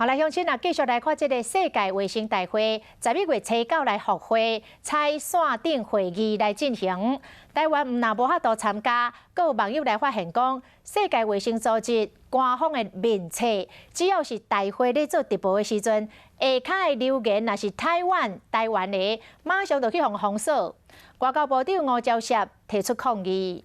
好來，鄉親啊，繼續來看這个世界衛生大會，11月初九來復會，採線頂會議來進行。台灣毋但無法度參加，閣有網友來發現講，世界衛生組織官方的面冊，只要是大會咧做直播的時陣，下跤的留言若是台灣台灣的，馬上就去予封鎖。外交部長吳釗燮提出抗議。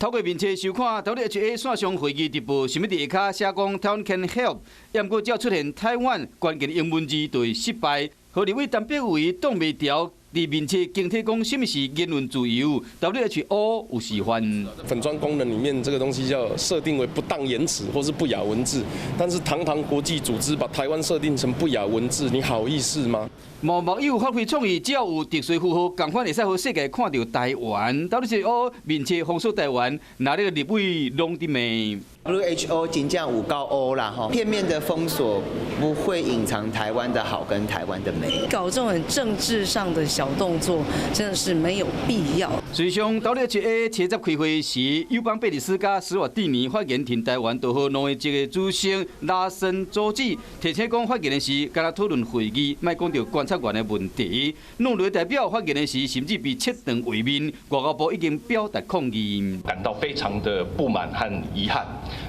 透過面冊收看 WHO 線上會議直播，啥物佇下跤寫講 Taiwan can help，毋過只要出現台灣關鍵英文字就會失敗。予立委陳柏惟擋袂牢，佇面冊警惕講啥物是言論自由，WHO 有示範。粉專功能裡面這個東西叫設定為不當言辭或是不雅文字，但是堂堂國際組織把台灣設定成不雅文字，你好意思嗎？無網友發揮創意，只要有特殊符號，仝款會使予世界看著台灣。WHO 面冊封鎖台灣，那咧個立委攏佇罵。 WHO 真正有夠烏啦吼，片面的封鎖不會隱藏台灣的好跟台灣的美。搞這種很政治上的小動作，真的是沒有必要。隨上 WHO 初十開會時，友邦貝里斯佮史瓦蒂尼發言挺台灣，就予挪威籍的主席拉森阻止，提醒講發言的時，敢若討論會議，莫講著觀察員的問題。挪威代表發言的時，甚至被切斷畫面。外交部已經表達抗議，感到非常的不滿和遺憾。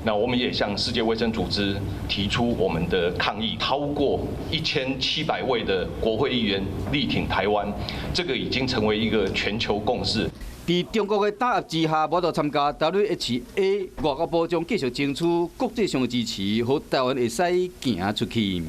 那我們也向世界衛生組織提出我們的抗議，超過1700位的國會議員力挺台灣，這個已經成為一個全球共識。佇中國的打壓之下，無法度參加 WHA，外交部將繼續爭取國際上的支持，予台灣會使行出去。